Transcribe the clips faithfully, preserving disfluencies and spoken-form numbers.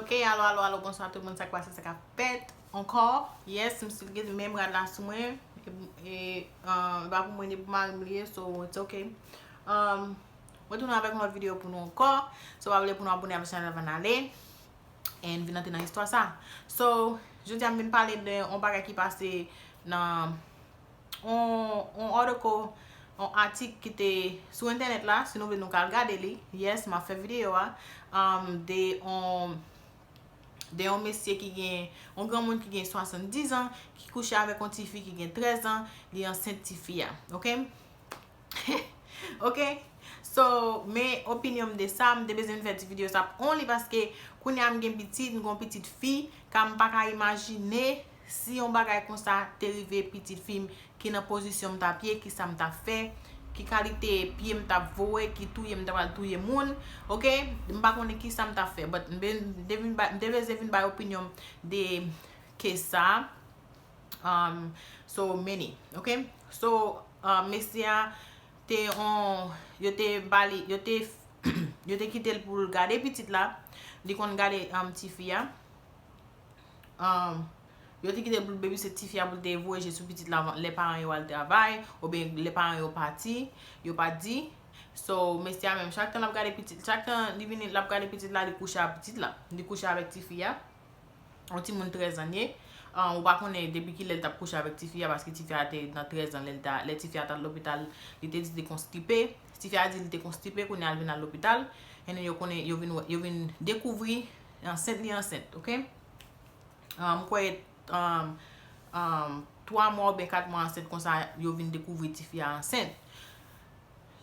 Ok, alo, alo, alo, bonswa tout moun, sa k pase, sa k ap fèt ankò? Yes, m still gen menm rad la sou mwen. E, e, um, e pa pou mwen, e pou mari m li ye, so it's ok. Um, mwen tounen avèk yon lòt videyo pou nou ankò. So, pa bliye pou nou abone avèk chanèl la, ann ale. And vin antre nan istwa sa. So, jodi a m vin pale de yon bagay ki pase nan yon, yon article, yon atik ki te sou entènèt la, si nou vle nou ka al gade li. Yes, m ap fè videyo a. Um, de yon, de yon mesye ki gen, yon granmoun ki gen swasanndis an, ki kouche avèk yon tifi ki gen trèz an, li ansent tifi a. Ok? Ok? So, men opinyon m de sa, m te bezwen vin fè ti videyo sa only paske kounye a m gen pitit, m gen yon pitit fi, ka m pa ka imajine si yon bagay konsa te rive pitit fi m ki nan pozisyon m t ap ye, kisa m t ap fè, ki kalite pye m t ap voye, ki touye m ta pral touye moun, ok? M pa konnen kisa m t ap fè, but m be-, m te vin ba-, m te bezwen vin bay opinyon m de case sa. Um, so many, ok? So, um, mesye a te on, yo te ba li, yo te, yo te kite l pou l gade pitit la. Li konn gade, um, tifi a. Um, yo te kite l pou l babysit tifi a, pou l te voye je sou pitit la lè paran yo al travay, oubyen lè paran yo pati, yo pa di. So, mesye a menm, chak tan l ap gade pitit, chak tan li vini, l ap gade pitit la, li kouche ak pitit la. Li kouche avèk tifi a. Yon timoun trèz an ye. Ah, ou pa konnen depi kilè l t ap kouche avèk tifi a, paske tifi a te nan trèz an lè l ta, lè tifi a t al lopital, li te di li konstipe. Tifi a di li te konstipe, kounye a l vin al lopital. And then yo konnen, yo vin, yo vin dekouvri ansent, li ansent, ok? Ah, m kwè, ah, ah, twa mwa oubyen kat mwa ansent konsa, yo vin dekouvri tifi a ansent.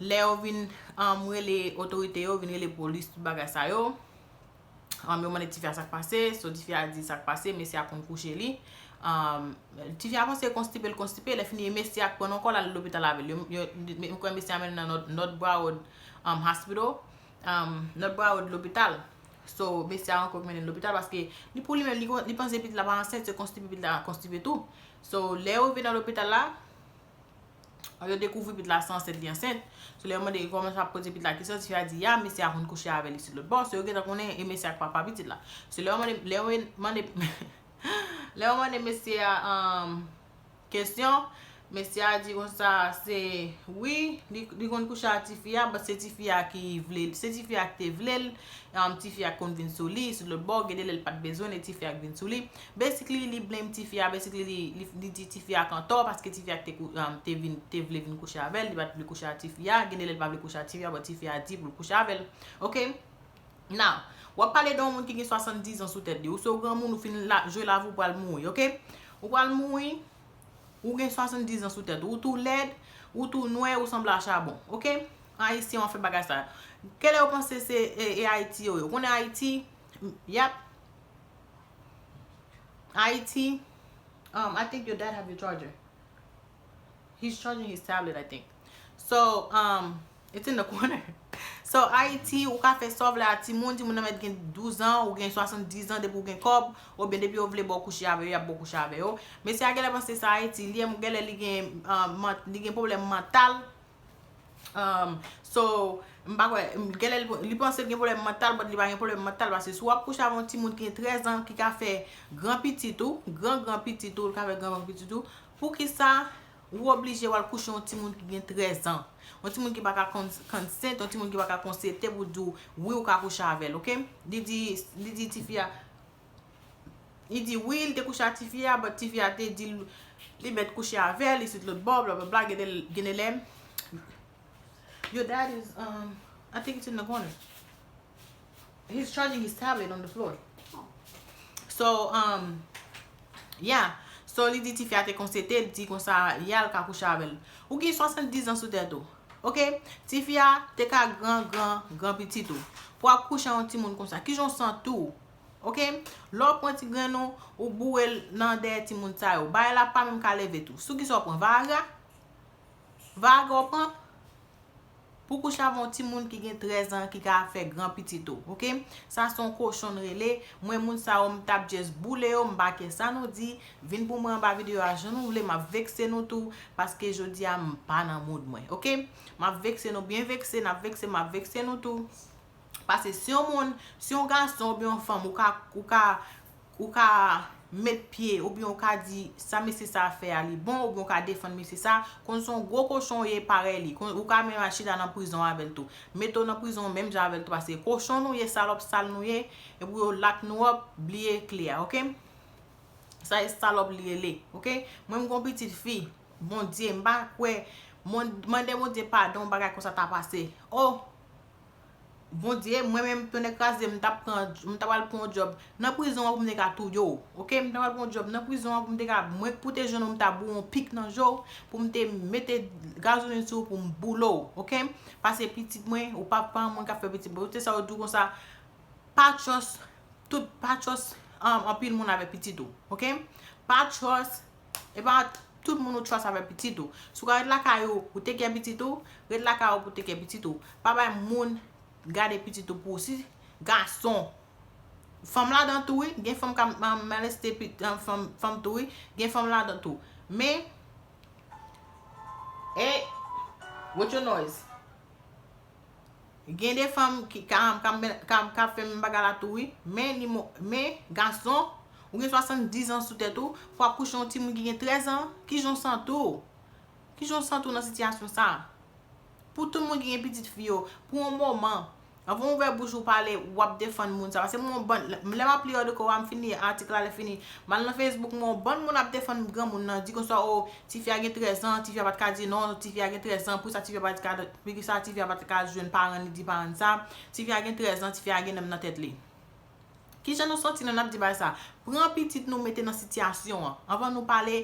Lè yo vin, um, rele otorite yo, vin rele polis, tout bagay sa yo, um, yo mande tifi a sa k pase, so tifi a di sa k pase, mesye a konn kouche li. Um, tifi a panse konstipe, l konstipe, lè fini, mesye a k pran l ankò, l al lopital avè l. Yo, yo, m kwè mesye a mennen nan North, North Broward, um, Hospital, um, North Broward lopital. So, mesye a ankò k mennen l lopital, paske li pou li menm, li, li panse pitit la pa ansent, se konstipe pitit la konstipe tou. So, lè yo rive nan lopital la, yo dekouvri pitit la se ansent, li ansent. So, lè yo mande, yo kòmanse ap poze pitit la kesyon, tifi a di, ya, mesye a konn kouche avè l isit lòt bò. So, yo gentan konnen, e mesye a k papa pitit la. So, lè yo mande, lè yo mande, lè yo mande mesye a, um, kesyon, mesye a di konsa, se, wi, li, li konn kouche ak tifi a, but se tifi a ki vle, se tifi a ki te vle l, um, tifi a konn vin sou li, sou lòt bò, gen de lè l pa t bezwen l, e tifi a k vin sou li. Basically, li blame tifi a, basically, li, li, li di tifi a k antò, paske tifi a k te kou-, um, te vin, te vle vin kouche avè l, li pa t vle kouche ak tifi a, gen de lè l pa vle kouche ak tifi a, but tifi a di pou l kouche avè l. Ok? Now, w ap pale de yon moun ki gen swasanndis an sou tèt li. Ou se yon granmoun, ou fin la, jwe lavi, ou pral mouri, ok? Ou pral mouri, ou gen swasanndis an sou tèt ou. Ou tou lèd, ou tou nwè, ou sanble a chabon, ok? Ayisyen, w ap fè bagay sa. Kèlè yo panse se, e, e Ayiti yo ye? Ou konnen Ayiti, yap. Ayiti, um, I think your dad have your charger. He's charging his tablet, I think. So, um, it's in the corner. So, Ayiti, ou ka fè sa w vle a timoun, timoun nan mèt gen douz an, ou gen swasanndis an, depi ou gen kòb, oubyen depi yo vle ba w kouche avè yo, y ap ba w kouche avè yo. Mesye a genlè panse sa Ayiti, li, genlè li gen, um, man-, li gen pwoblèm mantal. Um, so, m pa kwè, m, genlè li, li panse l gen pwoblèm mantal, but li pa gen pwoblèm mantal, paske si w ap kouche avè yon timoun ki gen trèz an, ki ka fè gran pitit ou, gran gran pitit ou, l ka fè gran gran pitit ou, poukisa ou oblije w al kouche yon timoun ki gen trèz an? Yon timoun ki pa ka kon-, consent, yon timoun ki pa ka konsente pou di w, wi, ou ka kouche avè l, ok? Li di, li di tifi a, li di wi, li te kouche ak tifi a, but tifi a te di l, li mèt kouche avè l, isit lòt bò, blablabla, gen de, gen de lè. Your dad is, um, I think it's in the corner. He's charging his tablet on the floor. So, um, yeah. So, li di tifi a te konsente, li di konsa, ya, l ka kouche avè l. Ou gen swasanndis an sou tèt ou. Ok? Tifi a te ka gran, gran, gran pitit ou. Pou w ap kouche yon timoun konsa. Kijan w santi w? Ok? Lè w pran ti grenn ou, ou boure l nan dèyè timoun sa yo. Bagay la pa menm ka leve tou. Sou kisa w pran? Viagra? Viagra w pran? Pou kouche avè yon timoun ki gen trèz an, ki ka fè gran pitit ou, ok? Sa se yon kochon n rele. Mwen, moun sa yo, m t ap just boule yo, m pa kè sa nou di. Vin pou mwen anba videyo a, jan nou vle, m ap vekse nou tou, paske jodi a, m pa nan mood mwen, ok? M ap vekse nou, byen vekse, n ap vekse, m ap vekse nou tou. Paske si yon moun, si yon gason oubyen yon fanm, ou ka, ou ka, ou ka met pye, oubyen ou ka di sa mesye sa fè a li bon, oubyen ou ka defann mesye sa, konn se yon gwo kochon ou ye parèy li. Konn, ou ka menm al chita nan prizon avè l tou. Mete w nan prizon menm jan avè l tou, paske kochon nou ye, salòp sal nou ye, epi yo lock nou up, bliye kle a, oke? Sa e salòp li rele, oke? Mwen m gon pitit fi, Bondye, m pa kwè, mande Bondye padon, yon bagay konsa ta pase. Oh! Bondye, mwen menm, tonnè kraze, m t ap pran, m t ap al pran yon djòb nan prizon an pou m te ka touye w, oke? M t ap al pran yon djòb nan prizon an pou m te ka, mwen k pou te jwenn ou, m ta boure yon pik nan je w, pou m te mete gazolin sou ou, pou m boule w, oke? Paske pitit mwen, ou pa, pa yon moun k ap fè pitit mwen. Ou te sa yo di w konsa, pa trust, tout, pa trust, um, anpil moun avèk pitit ou, oke? Pa trust, e pa tout moun ou trust avèk pitit ou. Si w ka ret lakay ou pou tek kè pitit ou, ret lakay ou pou tek kè pitit ou. Pa bay moun gade pitit ou pou ou. Si gason, fanm ladan tou wi, gen fanm k ap, um, moleste pit-, um, fanm, fanm tou wi, gen fanm ladan tou. Men, e, what your noise? Gen de fanm ki ka, ka, ka, ka fè menm bagay la tou wi. Men, ni mo-, men, gason, ou gen swasanndiz an sou tèt ou, pou w ap kouche yon timoun ki gen trèz an, kijan w santi w? Kijan w santi w nan sitiyasyon sa a? Pou tout moun ki gen pitit fi yo, pou yon moman, anvan w ouvè bouch ou pale, w ap defann moun sa. Paske mwen, bon, lè m ap li article a, m fin li atik la, lè fini, m al nan Facebook, mwen, yon bann moun ap defann granmoun nan, di konsa, o, tifi a gen trèz an, tifi a pa t ka di non, tifi a gen trèz an, poukisa tifi a pa t ka, poukisa tifi a pa t ka jwenn paran li, di paran sa, tifi a gen trèz an, tifi a gen nonm nan tèt li. Kijan nou santi nou n ap di bagay sa? Pran pitit nou mete nan sitiyasyon an. Anvan nou pale,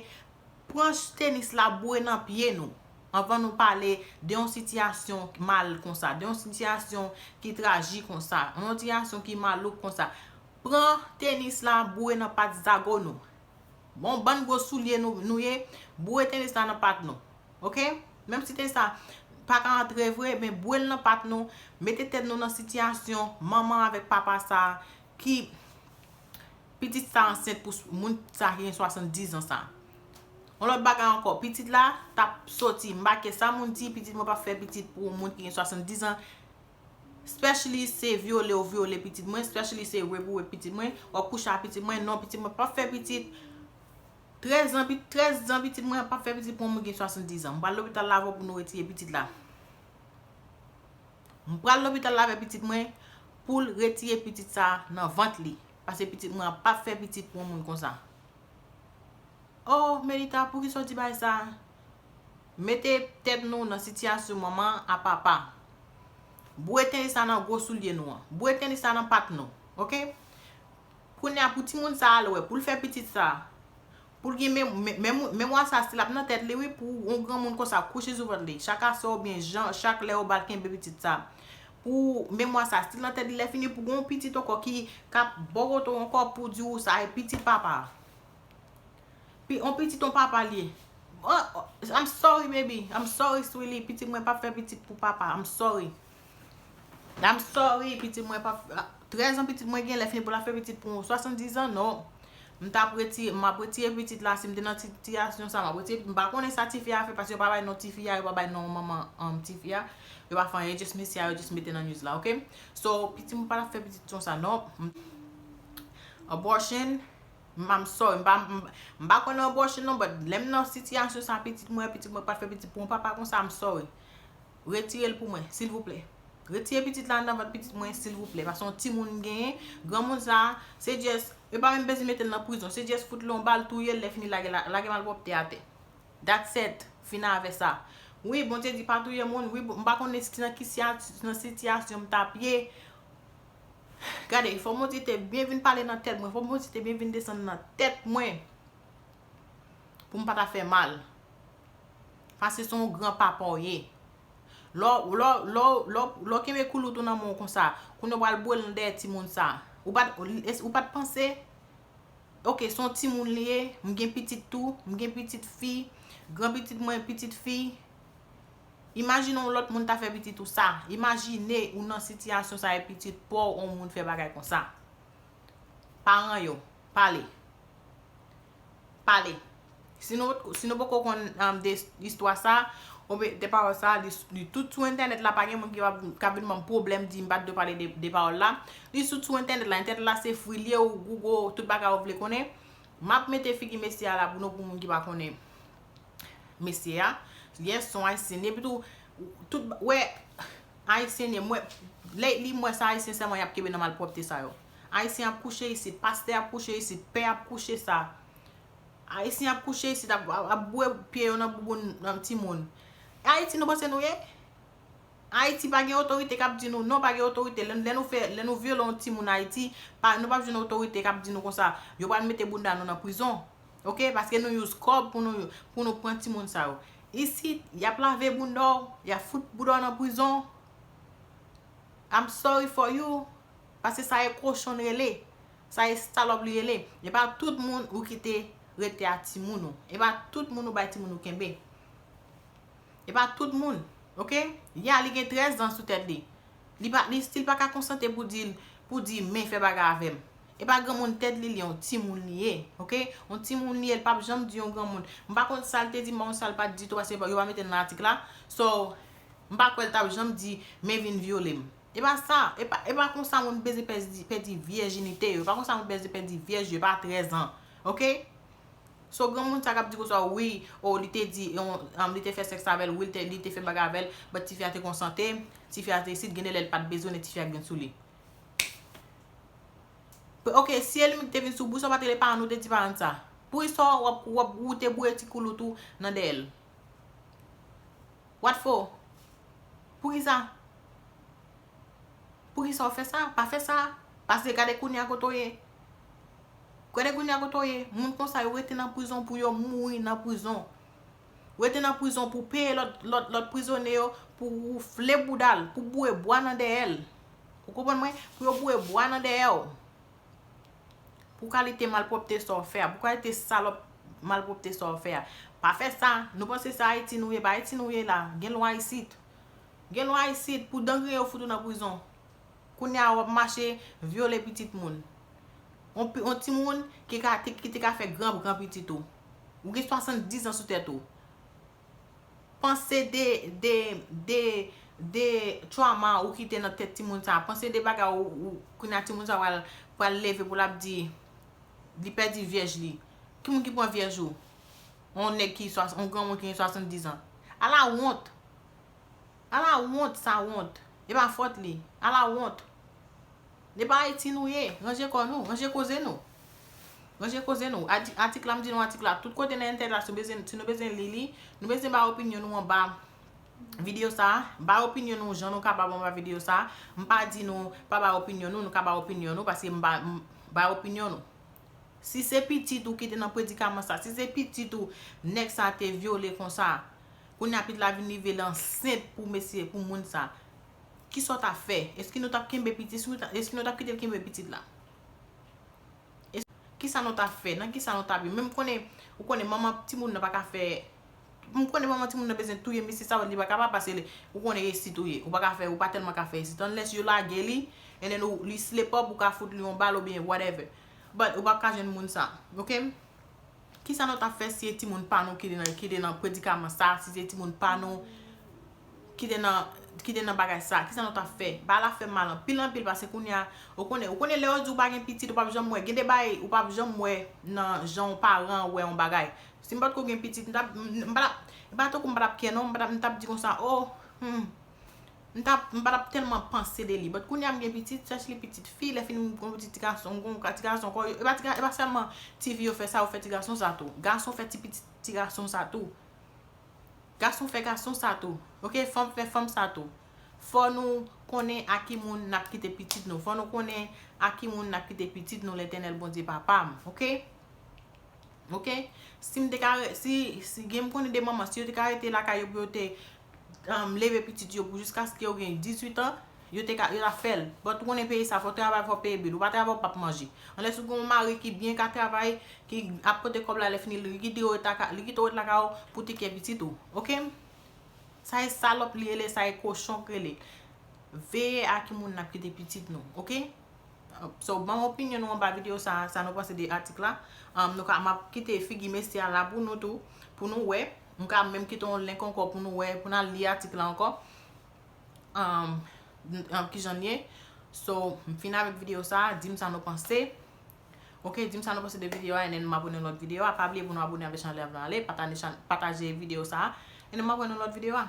pran tenis la boure nan pye nou. Anvan nou pale de yon sitiyasyon mal konsa, de yon sitiyasyon ki trajik konsa, yon sitiyasyon ki malouk konsa. Pran tenis la boure nan pat zago nou. Bon, bann gwo soulye nou, nou ye, boure tenis la nan pat nou. Oke? Menm si tenis la pa ka antre vre, men boure l nan pat nou, mete tèt nou nan sitiyasyon manman avèk papa sa ki pitit sa ansent pou s-, moun sa ki gen swasanndiz an sa. Yon lòt bagay ankò, pitit la t ap soti. M pa kè sa moun di, pitit mwen p ap fè pitit pou yon moun ki gen swasanndiz an. Especially se vyole ou vyole pitit mwen, especially se rape ou rape pitit mwen, w ap kouche ak pitit mwen, non, pitit mwen p ap fè pitit. Trèz an, pi-, trèz an pitit mwen p ap fè pitit pou yon moun gen swasanndiz an. M pral lopital la avè w pou nou retire pitit la. M pral lopital la avè pitit mwen pou l retire pitit sa nan vant li. Paske pitit mwen p ap fè pitit pou yon moun konsa. Oh, Melita, poukisa w di bagay sa? Mete tèt nou nan sitiyasyon manman a papa. Boure tenis la nan gwo soulye nou an. Boure tenis la nan pat nou. Oke? Kounye a, pou timoun sa al wè, pou l fè pitit sa, pou l gen men-, men-, men-, memwa sa, si l ap nan tèt li, wi, pou yon granmoun konsa kouche sou vant li, chak aswè oubyen jan, chak lè yo ba l kenbe pitit sa. Pou memwa sa, si l nan tèt li, lè fini, pou yon pitit ankò ki, k ap bò kote w ankò pou di w sa, e pitit papa. Pi, on pitit on papa li ye. Oh, oh, I'm sorry, baby. I'm sorry, sweetie. Pitit mwen p ap fè pitit pou papa. I'm sorry. I'm sorry, pitit mwen p ap, ah, trèz an pitit mwen gen, lè fini pou l ap fè pitit pou swasanndiz an, non. M t ap retire, m ap retire pitit la, si m te nan sitiyasyon sa, m ap retire, m pa konnen sa tifi a fè, paske yo pa bay non tifi a, yo pa bay non manman, um, tifi a. Yo pa fè anyen, just mesye a, yo just mete nan news la, oke? So, pitit mwen pa t ap fè pitit konsa, non. Abortion, I'm sorry, m pa, m, m pa konnen abortion non, but lè m nan sitiyasyon sa, pitit mwen, pitit mwen pa fè pitit pou yon papa konsa, I'm sorry. Retire l pou mwen, silvouplè. Retire pitit la nan vant pitit mwen, silvouplè. Paske yon timoun m genyen, granmoun sa, se just, yo pa menm bezwen mete l nan prizon, se just fout li yon bal, touye l, lè fini lage, la-, lage malpwòpte atè. That's it. Fin avè sa. Wi, Bondye di pa touye moun. Wi, m pa konnen si nan ki siya-, nan sitiyasyon m t ap ye. Gade, fò Bondye te byen vin pale nan tèt mwen, fò Bondye te byen vin desann nan tèt mwen pou m pa ta fè mal. Paske se yon gran papa w ye. Lè w, lè w, lè w, lè w, lè w kenbe koulout ou nan men w konsa, kounye a w pral boule nan dèyè timoun sa. Ou pa t, ou pa t panse, oke, se yon timoun li ye, m gen pitit tou, m gen pitit fi, granpitit mwen, pitit fi. Imajine yon lòt moun ta fè pitit ou sa. Imajine ou nan sitiyasyon sa e pitit pa w, yon moun fè bagay konsa. Paran yo, pale. Pale. Si nou, si nou poko konn, um, de istwa sa, Konbe de pawòl sa, li, li tout sou entènèt la, pa gen moun ki va, k ap vin ban m pwoblèm, di m pa t dwe pale de, de pawòl la. Li tout sou entènèt la, entènèt la se free, li ye, ou Google, tout bagay ou vle konnen. M ap mete figi mesye a la pou nou, pou moun ki pa konnen mesye a. Yes, se yon ayisyen, epi tou, tout, wè, ayisyen, mwen, lately, m wè se ayisyen sèlman y ap kenbe nan malpwòpte sa yo. Ayisyen ap kouche isit, pastè ap kouche isit, pè ap kouche sa. Ayisyen ap kouche isit, ap, ap, ap bwè pye yo nan bouboun nan timoun. Ayiti nou panse nou ye? Ayiti pa gen otorite k ap di nou non, pa gen otorite. Lè, lè nou fè, lè nou vyole yon timoun Ayiti, pa, nou p ap jwenn otorite k ap di nou konsa, yo pral mete bounda nou nan prizon. Oke? Paske nou use kòb pou nou, pou nou pran timoun sa yo. Isit, y ap lave bounda w, y ap fout bounda w nan prizon. I'm sorry for you. Paske sa e kochon rele. Sa e salòp li rele. E pa tout moun ou kite rete a timoun ou. E pa tout moun ou bay timoun ou kenbe. E pa tout moun. Oke? Ya, li gen trèz an sou tèt li. Li pa, li still pa ka konsante pou di, pou di, men fè bagay avè m. E pa granmoun tèt li, li yon timoun li ye. Oke? Yon timoun li ye, li p ap janm di yon granmoun. M pa konn sa l te di, m pa konn sa l pa t di tou, paske yo pa mete l nan atik la. So, m pa kwè l t ap janm di, men vin vyole m. E pa sa, e pa, e pa konsa moun bezwen pèdi, pèdi vèjinite yo. E pa konsa moun bezwen pèdi vèj yo, e pa trèz an. Oke? So, granmoun sa k ap di konsa, wi, o, li te di, yon, um, li te fè sèks avè l, wi, li te, li te fè bagay avè l, but tifi a te konsante, tifi a te isit, gen de lè l pa t bezwen, tifi a gen sou li. Pe-, oke, si e li menm ki te vin sou bous, ou pa t rele paran nou, te di paran sa. Poukisa w ap, w ap, ou te boure ti koulout ou nan dèyè l? What for? Poukisa? Poukisa w fè sa? Pa fè sa. Paske gade kounye a kote w ye. Gade kounye a kote w ye. Moun konsa yo rete nan prizon pou yo mouri nan prizon. Rete nan prizon pou peye lòt, lòt, lòt prizonye yo, pou woufle bouda l, pou boure bwa nan dèyè l. Ou konprann mwen? Pou yo boure bwa nan dèyè w. Pou kalite malpwòpte sa w fè a, pou kalite salòp malpwòpte sa w fè a. Pa fè sa, nou panse se Ayiti nou ye, pa Ayiti nou ye la. Gen lwa isit. Gen lwa isit, pou dan griyen yo fout ou nan prizon. Kounye a w ap mache vyole pitit moun. On pi-, on timoun ki ka, te, ki te ka fè gran, gran pitit ou. Ou gen swasanndis an sou tèt ou. Panse de, de, de, de trauma ou kite nan tèt timoun sa. Panse de bagay ou, ou kounye a timoun sa pral, pral leve pou l ap di, li pèdi vyèj li. Ki moun ki pran vyèj ou? On nèg ki swa-, on granmoun ki gen swasanndis an. Ala wont! Ala wont, sa wont. E pa fòt li. Ala wont. E pa Ayiti nou ye. Ranje kò nou. Ranje koze nou. Ranje koze nou. Ati-, atik la, m di nou atik la. Tout kote nan entènèt la, si nou bezwen, si nou bezwen li li, nou bezwen bay opinyon nou anba videyo sa a. Bay opinyon nou jan nou kapab anba videyo sa a. M pa di nou pa bay opinyon nou, nou ka bay opinyon nou, paske m ba-, m bay opinyon nou. Si se pitit ou ki te nan predikaman sa, si se pitit ou nèg sa te vyole konsa, kounye a pitit la vin rive l ansent pou mesye, pou moun sa, kisa w t ap fè? Èske nou t ap kenbe pitit? Èske nou t ap, èske nou t ap kite l kenbe pitit la? Kisa nou t ap fè? Nan kisa nou t ap ye? Men m konnen, ou konnen manman timoun nan pa ka fè, m konnen manman timoun nan bezwen touye misye sa, li pa kapab, paske li, ou konnen e sit ou ye. Ou pa ka fè, ou pa tèlman ka fè e sit. Unless yo lage li, and then ou, li slip up, ou ka fout li yon bal oubyen whatever. But ou p ap ka jwenn moun sa. Oke? Kisa nou t ap fè si e timoun pa nou ki te nan, ki te nan predikaman sa, si se timoun pa nou ki te nan, ki te nan bagay sa, kisa nou t ap fè? Bagay la fè m mal anpil, anpil, paske kounye a, ou konnen, ou konnen lè yo di w pa gen pitit, ou p ap janm wè. Gen de bagay, ou p ap janm wè nan jan yon paran wè yon bagay. Si m pa t ko gen pitit, m t ap, m, m pa t ap, e pa tankou m pa t ap kè non, m pa t ap, m t ap di konsa, oh, hmm, m t ap, m pa t ap tèlman panse de li. But kounye a m gen pitit, chèche li pitit fi, lè fini m gon pitit ti gason, m gon ka ti gason ankò, e pa ti ga-, e pa sèlman T V yo fè sa, yo fè ti gason sa tou. Gason fè ti pitit ti gason sa tou. Gason fè gason sa tou. Oke, fanm fè fanm sa tou. Fò nou konnen a ki moun n ap kite pitit nou. Fò nou konnen a ki moun n ap kite pitit nou, Letènèl Bondye papa m. Oke? Oke? Si m te ka re-, si, si gen m konnen de manman, si yo te ka rete lakay yo pou yo te, um, leve pitit yo pou jiskaske yo gen dizuit an, yo te ka, yo t ap fè l. But ou konnen peyi sa, fò w travay, fò w peye bil. Ou pa travay, ou p ap manje. Unless ou gen yon mari ki byen ka travay, ki ap pote kòb la, lè fini, li kite w ret lakay, li kite w ret lakay ou pou te kè pitit ou. Oke? Sa e salòp li rele, sa e kochon k rele. Veye a ki moun n ap kite pitit nou, oke? So, ban opinyon nou anba videyo sa, sa nou panse de atik la. Um, nou ka, m ap kite figi mesye a la pou nou tou, pou nou wè. M ka menm kite yon link ankò pou nou wè, pou n al li atik la ankò. Um, um, kijan l ye. So, m fin avèk videyo sa, di m sa nou panse. Ok, di m sa nou panse de videyo a, and then m ap wè nan lòt videyo a. Pa bliye pou nou abone avèk chanèl la, ale, pataje, pataje videyo sa, and then m ap wè nan lòt videyo a.